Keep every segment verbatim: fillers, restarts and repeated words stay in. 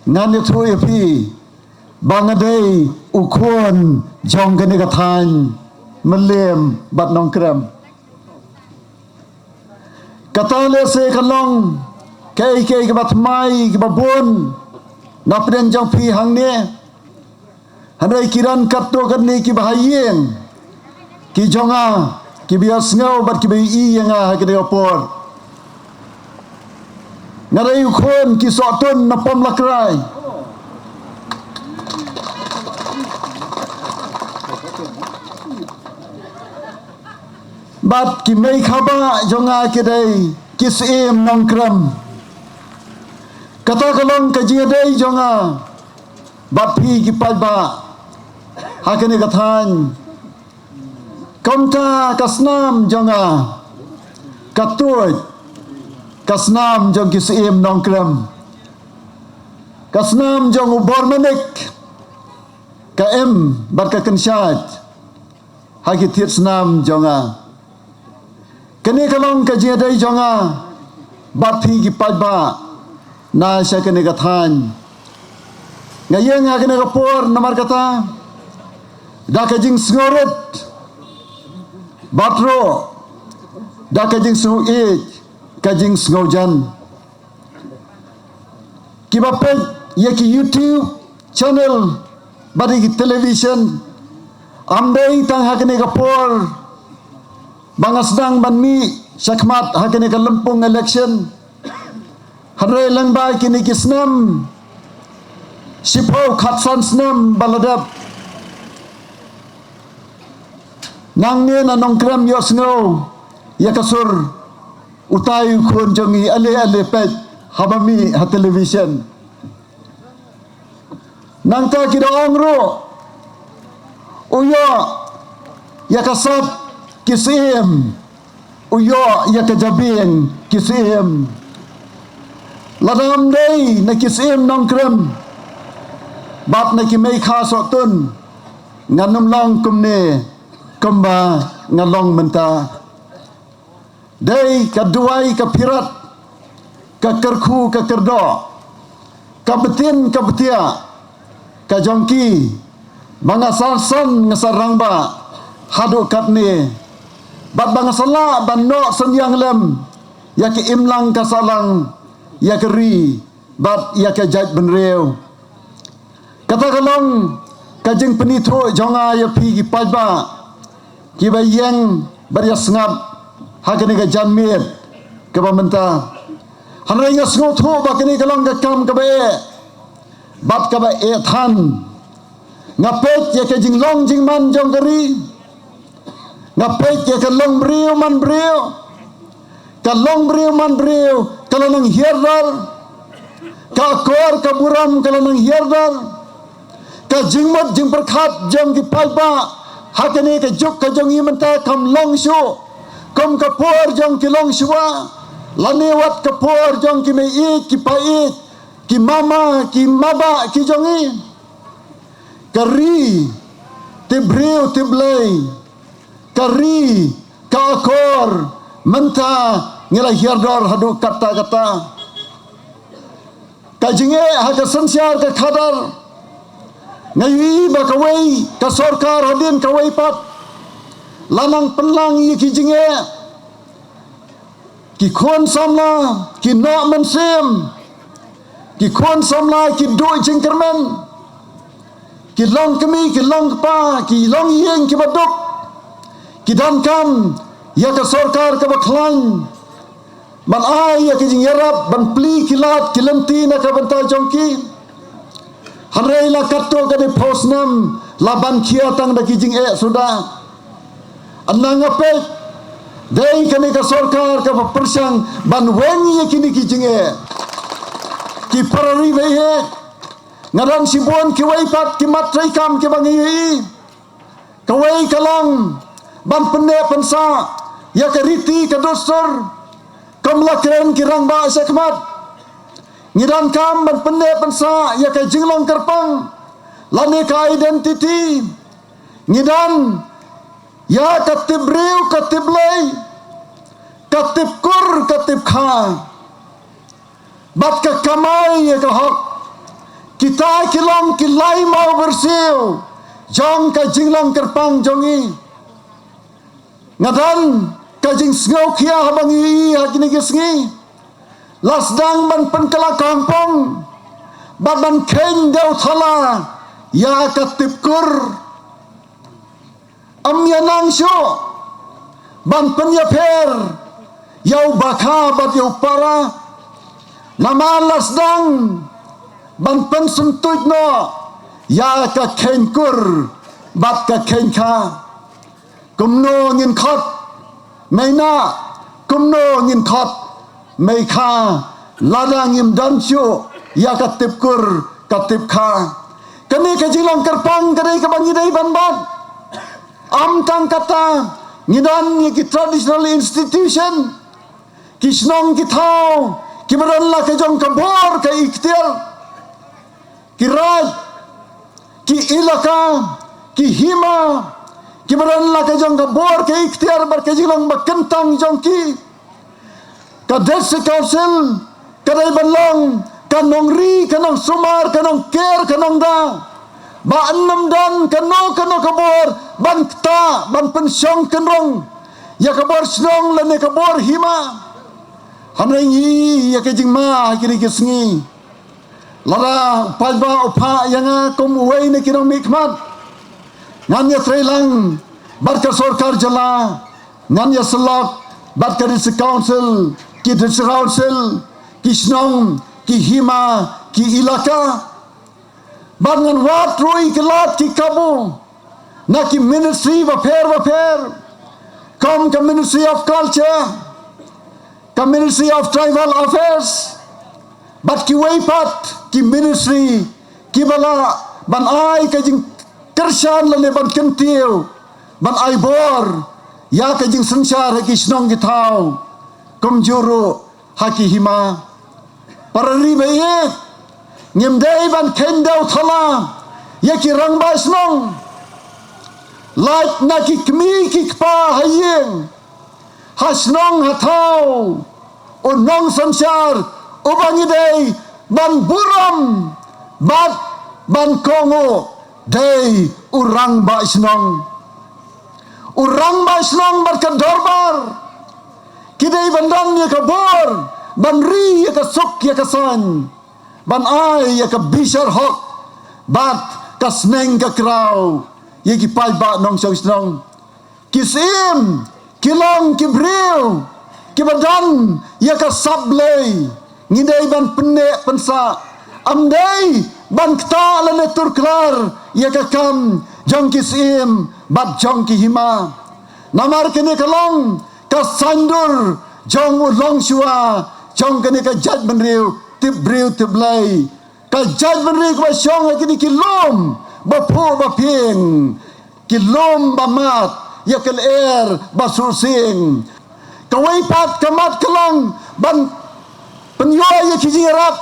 Ngan ïathuh ïa phi ba nga dei u khun jong kane ka thaiñ Mylliem bad Nongkrem. Kata lehse ka long kaei kaei kaba thymmai kaba bun na pdeng jong phi hangne. Hynrei ki don katto katne kiba ha ïing ki jong nga kiba ïohsngew bad kiba ïohi ïa nga ha kane ka por. Nga dei u khun ki Sohtun na Pomlakrai. Bad ki mei khaba jong nga ki dei ki Syiem Nongkrem. Kata ka long ka jingïadei jong nga bad phi ki paidbah ha kane ka thaiñ. Kumta ka snam jong nga ka tuid, ka snam jong ki Syiem Nongkrem, ka snam jong u Bormanik ka im bad ka kynshait ha ki thied snam jong nga. Kane ka long ka jingïadei jong nga bad phi ki paidbah na sha kane ka thaiñ. Nga ïeng ha kane ka por namar kata da ka jingsngewrit bad ruh da ka jingsngewieit, ka jingsngewjan. Kiba peit ïa ki YouTube channel bad ïa ki television, ym dei tang ha kane ka por ba nga sdang ban mih shakhmat ha kane ka lympung election. Hynrei lyngba kine ki snem shiphew khatsan snem ba la dep, nangne na Nongkrem ïohsngew ïa ka sur utai u khun jong ngi, ale ale peit haba mih ha television. Nangta ki da ong ruh, u ïoh ïa ka sap ki Syiem, u ïoh ïa ka jabieng ki Syiem. Lada ym dei na ki Syiem Nongkrem bad na ki Meikha Sohtun, ngan ym long kumne kumba nga long mynta. Dei ka duwai ka phirat, ka kyrkhu ka kyrdoh, ka btin ka btiah ka jong ki ba nga sa san, nga sa rangbah haduh katne, bad ba nga sa lah ban noh synñiang lem ïa ka imlang ka sahlang, ïa ka ri bad ïa ka jaitbynriew. Kata ka long ka jingpynithuh jong nga ïa phi ki paidbah kiba ïeng bad ïa sngap ha kane ka janmiet kaba mynta. Hynrei nga sngewthuh ba kane ka long ka kam kaba eh bad kaba eh than. Nga peit ïa ka jinglong jingman jong ka ri. Nga peit ïa ka long briew man briew, ka long briew man briew ka la nang hiar dar, ka akor ka burom ka la nang hiar dar, ka jingmut jingpyrkhat jong ki paidbah ha kane ka juk ka jong ngi mynta kam long shuh kum ka por jong ki longshuwa, lane wat ka por jong ki mei ïeit ki pa ïeit, ki mama ki mabah ki jong ngi. Ka ri tip briew tip Blei, ka ri ka akor, mynta ngi la hiar dar haduh katta katta. Ka jingeh ha ka synshar ka khadar, nga ïohi ba kawei ka sorkar hadien kawei pat la nang pynlang ïa ki jingeh. Ki khun samla ki noh mynsiem, ki khun samla ki duh jingkyrmen, ki long kmie ki long kpa, ki long ïing kiba duk, ki donkam ïa ka sorkar kaba khlaiñ ban ai ïa ka jingïarap, ban plie ki lad ki lynti na ka bynta jong ki. Hynrei la katto katne phew snem la ban khia tang da ki jingeh suda. Hynrei nga peit dei kane ka sorkar kaba pyrshang ban weng ïa kine ki jingeh. Ki para ri ba ïeit, nga don shibun kiwei pat ki mat treikam kiba ngi ïohi. Kawei ka long ban pynneh pynsah ïa ka riti ka dustur kum la kren ki rangbah shakhmat. Ngi donkam ban pynneh pynsah ïa ka jinglong kyrpang lane ka identity. Ngi don ïa ka tip briew ka tip Blei, ka tip kur ka tip kha, bad ka kamai ïa ka hok. Kita ki long ki lai maw bersiew jong ka jinglong kyrpang jong ngi. Nga don ka jingsngewkhia haba ngi ïohi ha kine ki sngi la sdang ban pynkylla kongpong bad ban kheiñ dewthala ïa ka tipkur. Ym ïa nang shuh ban pynïapher ïa u bakha bad ïa u para. Namar la sdang ban pynsyntuid noh ïa ka kheiñ kur bad ka kheiñ kha. Kumno ngin khot mei na, kumno ngin khot mei kha, lada ngim don shuh ïa ka tipkur ka tipkha. Kane ka jinglong kyrpang ka dei kaba ngi dei ban bat. Ym tang kata, ngi don ïa ki traditional institution, ki shnong ki thaw kiba don la ka jong ka bor ka ikhtiar. Ki raij, ki ilaka, ki hima kiba don la ka jong ka bor ka ikhtiar bad ka jinglong ba kyntang jong ki. Ka District Council ka dei ban long ka nongri, ka nongsumar, ka nongker, ka nongda. Ba ym don kano kano ka bor ban ktah, ban pynshong kynrong ïa ka bor shnong lane ka bor hima. Hynrei ngi ïa ka jingma ha kine ki sngi, lada u paidbah u phah ïa nga kum uwei na ki nongmihkhmat, ngan ïatreilang bad ka sorkar jylla, ngan ïasyllok bad ka District Council, ki District Council, ki shnong, ki hima, ki ilaka. Bad ngan wad ruh ïa ki lad ki kabu na ki ministry bapher bapher, kum ka Ministry of Culture, ka Ministry of Tribal Affairs, bad kiwei pat ki ministry kiba lah ban ai ka jingkyrshan lane ban kyntiew, ban ai bor ïa ka jingsynshar ha ki shnong ki thaw, kumjuh ruh ha ki hima. Para ri ba ïeit, ngim dei ban kheiñ dewthala ïa ki rangbah shnong. Lait na ki kmie ki kpa ha ïing, ha shnong ha thaw, u nongsynshar uba ngi dei ban burom bad ban kohnguh dei u rangbah shnong. U rangbah shnong bad ka dorbar ki dei ban don ïa ka bor ban ri ïa ka suk ïa ka saiñ, ban ai ïa ka bishar hok bad ka sneng ka kraw ïa ki paidbah nongshong shnong. Ki syiem ki long ki briew kiba don ïa ka sap Blei. Ngi dei ban pynneh pynsah, ym dei ban ktah lane turklar ïa ka kam jong ki syiem bad jong ki hima. Namar kane ka long ka saiñdur jong u longshuwa jong kane ka jaitbynriew tip briew tip Blei. Ka jaitbynriew kaba shong ha kine ki lum ba phuh ba phieng, ki lum ba mad ïa ka lyer ba suh sieng. Kawei pat ka mat ka long ban pynïoh ïa ki jingïarap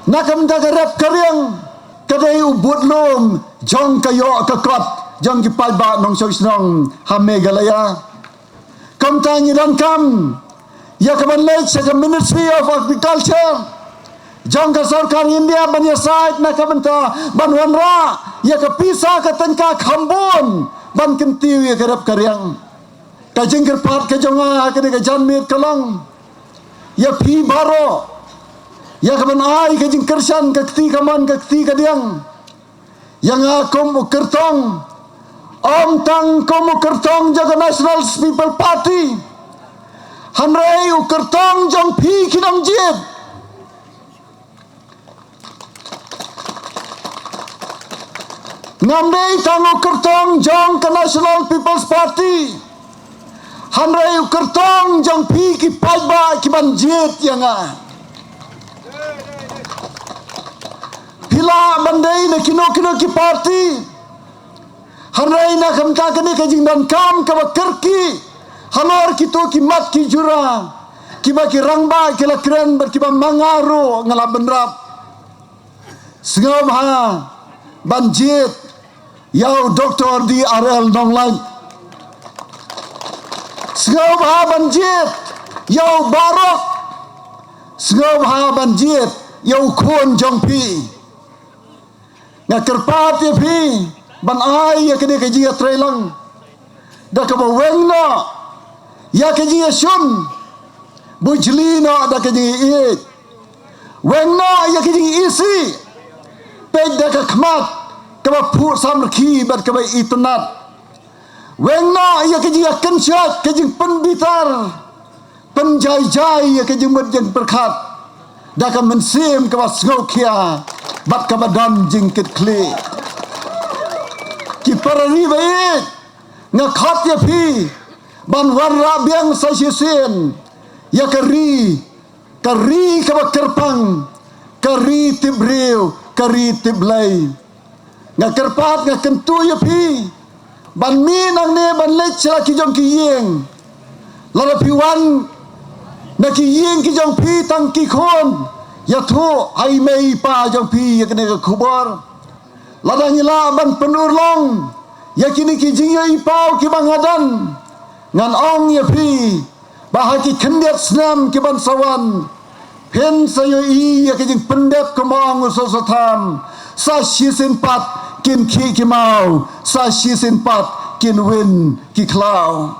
na ka bynta ka rep ka riang, ka dei u budlum jong ka ïoh ka kot jong ki paidbah nongshong shnong ha Meghalaya. Kumta ngi donkam ïa ka ban leit sha ka Ministry of Agriculture jong ka sorkar India ban ïasaid na ka bynta ban wanrah ïa ka pisa ka tyngka kham bun ban kyntiew ïa ka rep ka riang. Ka jingkyrpad ka jong nga ha kane ka janmiet ka long ïa phi baroh, ïa ka ban ai ka jingkyrshan ka kti kamon ka kti kadiang ïa nga kum u kyrtong, ym tang kum u kyrtong jong ka National People Party, hynrei u kyrtong jong phi ki nongjied. Ngam dei tang u kyrtong jong ka National People's Party, hynrei u kyrtong jong phi ki paidbah ki ban jied ïa nga. Phi lah ban dei na kino kino ki party, hynrei na ka bynta kane ka jingdonkam kaba kyrkieh halor kito ki mat ki jura kiba ki rangbah ki la kren bad kiba ma nga ruh nga la bynrap. Sngewbha ban jied ïa u Doktor D R L Nonglait. Sngewbha ban jied ïa u Barok. Sngewbha ban jied ïa u khun jong phi. Nga kyrpad ïa phi ban ai ïa kane ka jingïatreilang da kaba weng noh ïa ka jingïashun, bujli noh da ka jingïeit, weng noh ïa ka jingisih, peit da ka khmat kaba phuh samrkhie bad kaba itynnad, weng noh ïa ka jingïakynshoi, ka jingpynbitar, pynjai jai ïa ka jingmut jingpyrkhat da ka mynsiem kaba sngewkhia bad kaba don jingkitkhlieh. Ki para ri ba ïeit, nga khot ïa phi ban wanrah biang sa shisien ïa ka ri, ka ri kaba kyrpang, ka ri tip briew, ka ri tip Blei. Nga kyrpad, nga kyntu ïa phi ban mih nangne ban leit sha la ki jong ki ïing. Lada phi wan na ki ïing ki jong phi tang ki khun, ïathuh ha i mei i pa jong phi ïa kane ka khubor. Lada ngi lah ban pynurlong ïa kine ki jingïohi paw kiba nga don, ngan ong ïa phi ba ha ki khyndiat snem kiban sa wan, phin sa ïohi ïa ka jingpyndep, kumba ong u Soso Tham, sa shisien pat kin khih ki maw, sa shisien pat kin win ki khlaw.